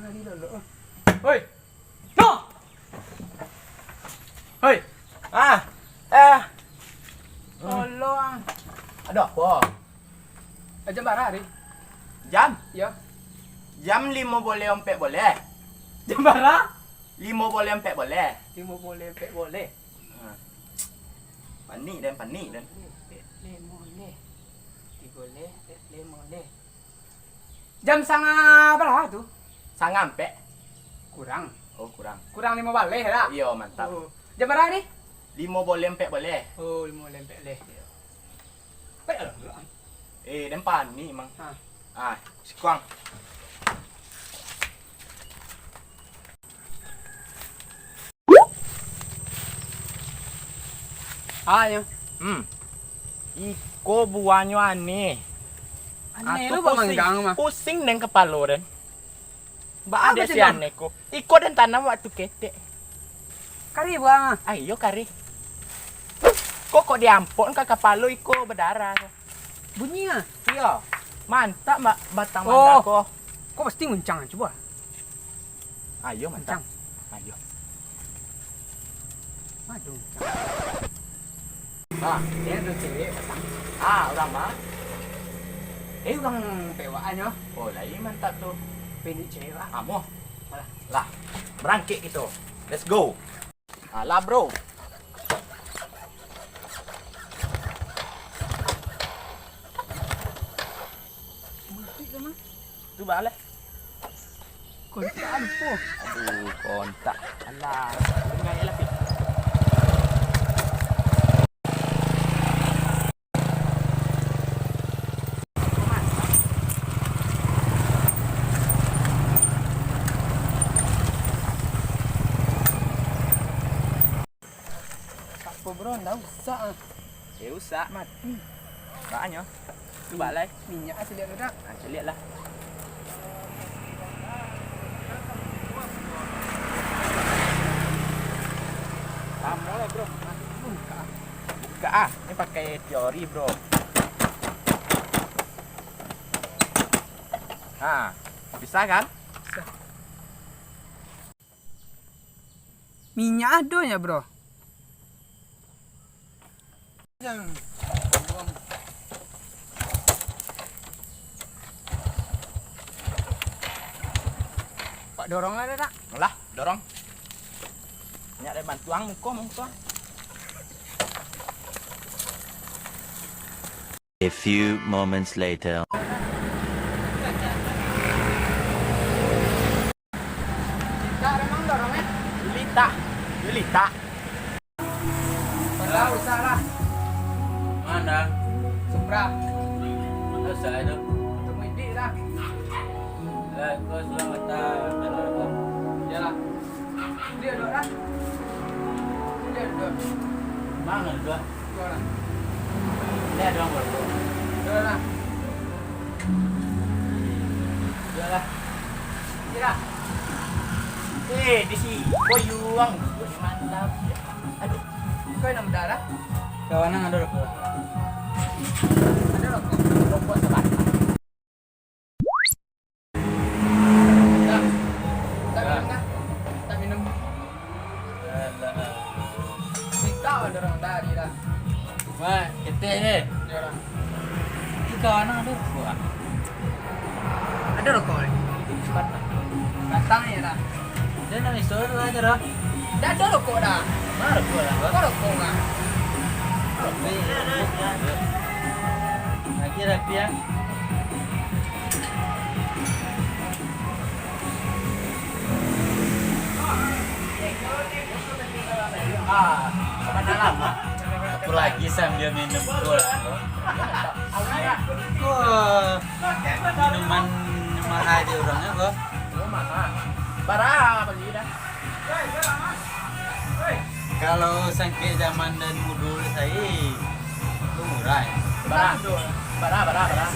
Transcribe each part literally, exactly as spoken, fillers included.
Oi. No. Oi. Ah. Eh. Tolong. Ado apo? Eh, jam bara, Ri? Jam? Yo. Jam limo boleh, ompek boleh. Jam bara? Limo boleh, ompek boleh. Limo boleh, ompek boleh. Ah. Panik den, panik den. Ompek limo leh. Tigo leh, ompek limo leh. Jam sanga bara tu? Sanga ampek. Kurang. Oh, kurang. Kurang limo baleh lah. Iyo, mantap. Oh. Jam bara ni? Limo boleh, ompek boleh. Oh, limo boleh, ompek boleh. Iyo. Baik lah, pulang. Eh, den panik, Mang. Ha. Ah, sikuang. Ah, yo. Hmm. Iko buahnyo aneh. Aneh tu, Bang pusing, Anggang mah. Pusing den kapalo den. Ba ade si aneh ko. Iko den tanam waktu ketek. Kari buah mah. Ah, iyo kari. Kok, kok diampok ka kapalo iko badarah ko. Bunyi ah. Iyo. Mantap, Mbak, batang mangga ko. Kok pasti nguncang, cubo. Ayo, mantap. Ayo. Aduh. Ah, ini tu cewek pasang. Ah, urang ma? Eh, urang Pewak nyo. Oh, lai mantap tu. Pendek cewek lah. Amoh. Alah. Lah, berangkek kito. Let's go. Alah, bro. Tu baa lah. Kontak lupo. Aduh, kontak. Alah, dengar je lah, Pik. Apo, bro, ndak usah ah. Eh, usah. Mati. Baanyo. Cubo lai. Minyak ah, caliak tu dak? Ah, caliak lah. Lamo lah, bro. Buka ah. Buka ah. Ini pakai teori, bro. Ha, bisa kan? Bisa. Minyak ado nyo, bro? Pak, dorong lah, dak? Lah, dorong. Minyak dari bantuang, muko, muko. A few moments later. Litak memang dorong, eh? Litak. Yo, litak. Pala usah lah. Mana? Supra. Usah itu. Untuk mudik lah. Lah, kau selamat datang. Iyalah. Dia duduk lah. Dia duduk. Mana duduk? Duduk lah. Dia duduk, duduk. Duduk lah. Duduk lah. Iya. Eh, di si Koyuang. Mantap. Aduh. Kau yang muda lah. Kawan yang ada rokok. Ada rokok. Rokok sebatang. Dah. Tak minum dah. Tak minum. Alah. Minta ada orang tadi dah. Wah, keteh deh. Dia orang. Ika anak tu. Wah. Ada rokok ni? Batang. Batang je dah. Dia nak misal lah je dah. Dah ada rokok dah. Mana rokok dah? Kau rokok kan? Rokok. Lagi rapi ya. Ah, apa dalam? Apa lagi sambil minum gol? Wah, minuman mahal di orangnya kok. Bara bali dah. Kalau sangkek zaman dan mudo sai, tu murah ya. Bara, bara, bara, bara.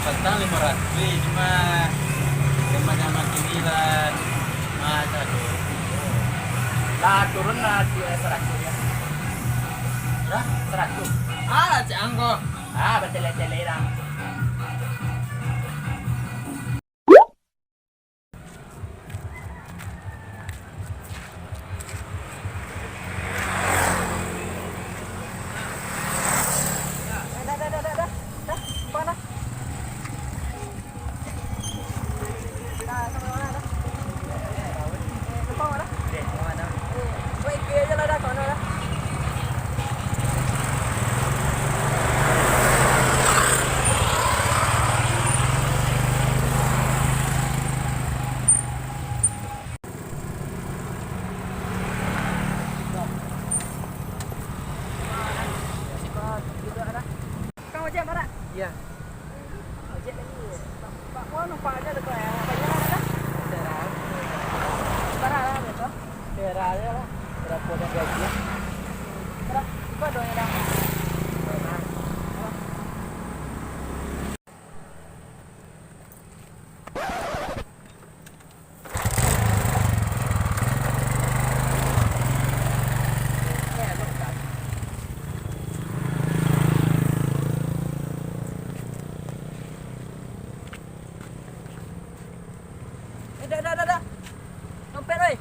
Patang lima ratus, cuma zaman-zaman kini lah mahal sado. Lah turun lah di saratus ya. Bara? Saratus. Ah, cak angko. Ah, batele-tele lah. Dah, dah, dah, dah. Dompet, oi.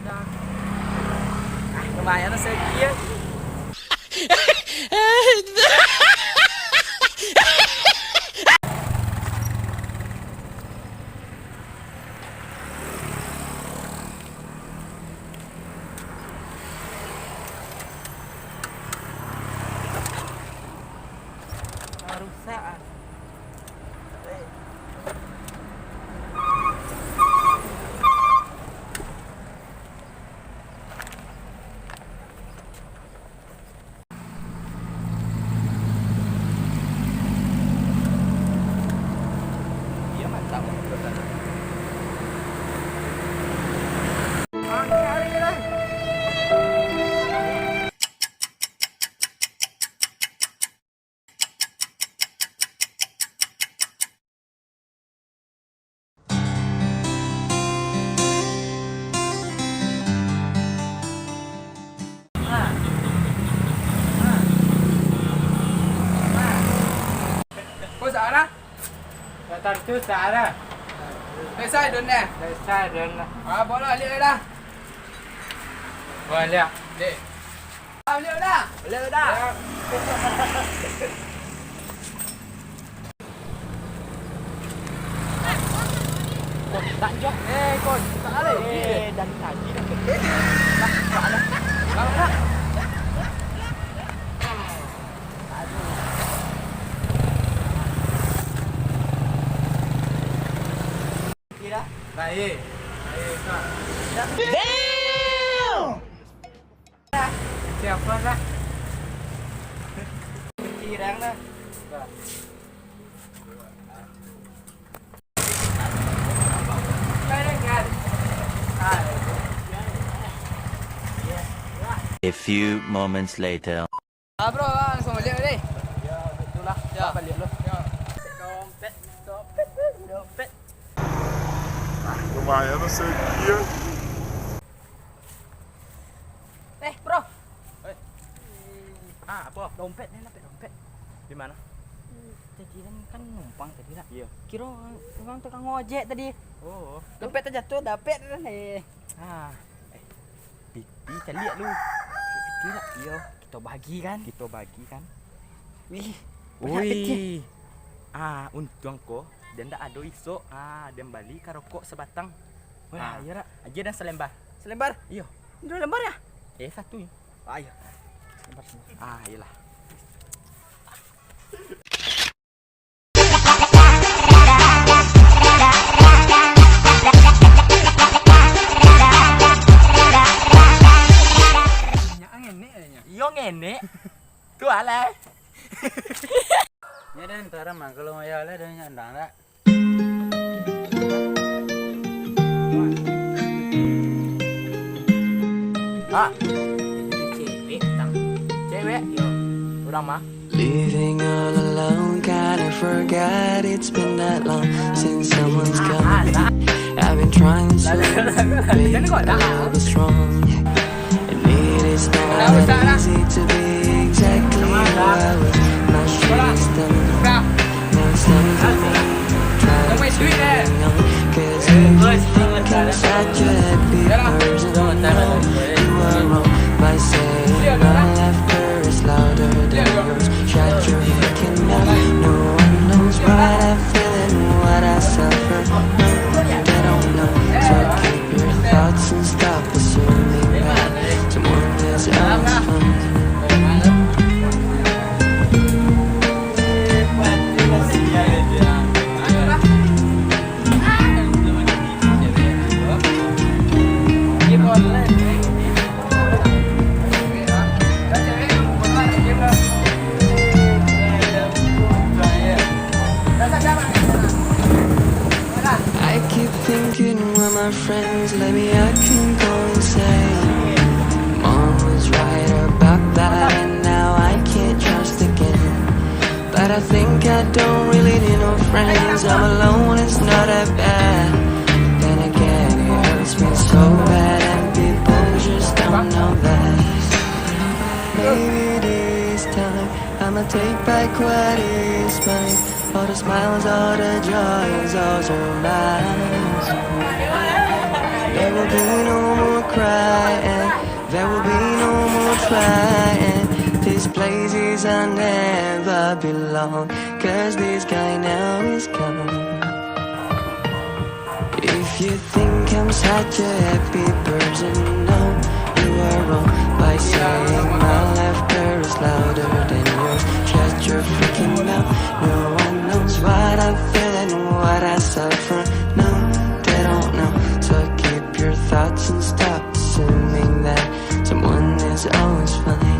Dah. Ah, lumayan lah segi, ya. Ah, rusak, ah. Iya, mantap. Ko salah? Datar tu salah. Selesai don dah. Selesai don dah. Ah, bola lihat dah. Bola lihat. Dek. Ah, lihat dah. Lihat dah. Kau tak jok. Eh, kau tak ada. Eh, dari tadi dah. Lah, tak ada. Lah, lah. Aduh. Kira. Baik. Baik, Kak. Damn! Siapa, Kak? Kirang lah. A few moments later. Ah, bro, ah, langsung baliak deh. Ya, betul lah. Ya. Baliak lu. Ya. Dompet, dompet, dompet. Lumayan lah segi, ya. Eh, bro. Eh. Ah, apo? Dompet ni, dompet, dompet. Di mana? Tadi kan, kan numpang tadi lah. Iyo. Kiro urang tukang ojek tadi. Oh. Dompet tajatuah, dapek dah ni. Ah. Eh, piti caliak lu. Piti lah. Iyo. Kito bagi kan? Kito bagi kan? Wih. Banyak piti. Oi. Ah, untuang ko, den ndak ado isok. Ah, den bali ka rokok sabatang. Wah, iyo dak? Agiah den salembar. Salembar? Iyo. Duo lembar ya? Eh, satu ni. Ah, iyo. Salembar, salembar. Ah, iyolah. Nyak ngenek, nyak. Iyo, ngenek. Tu alai. Nyo dah antara mah, kalau wayah lah dah nyo andang dak. Ah. Cewek, tang. Cewek, yo. Urang mah. Living all alone, kinda forgot it's been that long since someone's come. I've been trying so hard, babe, to be strong. And it is not easy to be exactly who I was. My street is thin. Now it's time to be trying to be young. 'Cause everything can start to happy person. No, you were wrong by saying my laughter is louder than yours. Shut your fucking mouth. No one knows what I feel and what I suffer. They don't know. So keep your thoughts and stop assuming that someone is out for me. I keep thinking, where my friends left me, I can go insane. Mom was right about that, and now I can't trust again. But I think I don't really need no friends. I'm alone, it's not that bad. Then again, it hurts me so bad, and people just don't know that. Maybe this time I'ma take back what is mine. All the smiles, all the joys, all survive. There will be no more crying. There will be no more trying. These places I never belong. 'Cause this guy now is gone. If you think I'm such a happy person, no, you are wrong. By saying my laughter is louder than yours, shut your freaking mouth. No one knows what I feel and what I suffer. No, they don't know. So keep your thoughts and stop assuming that someone is always fine.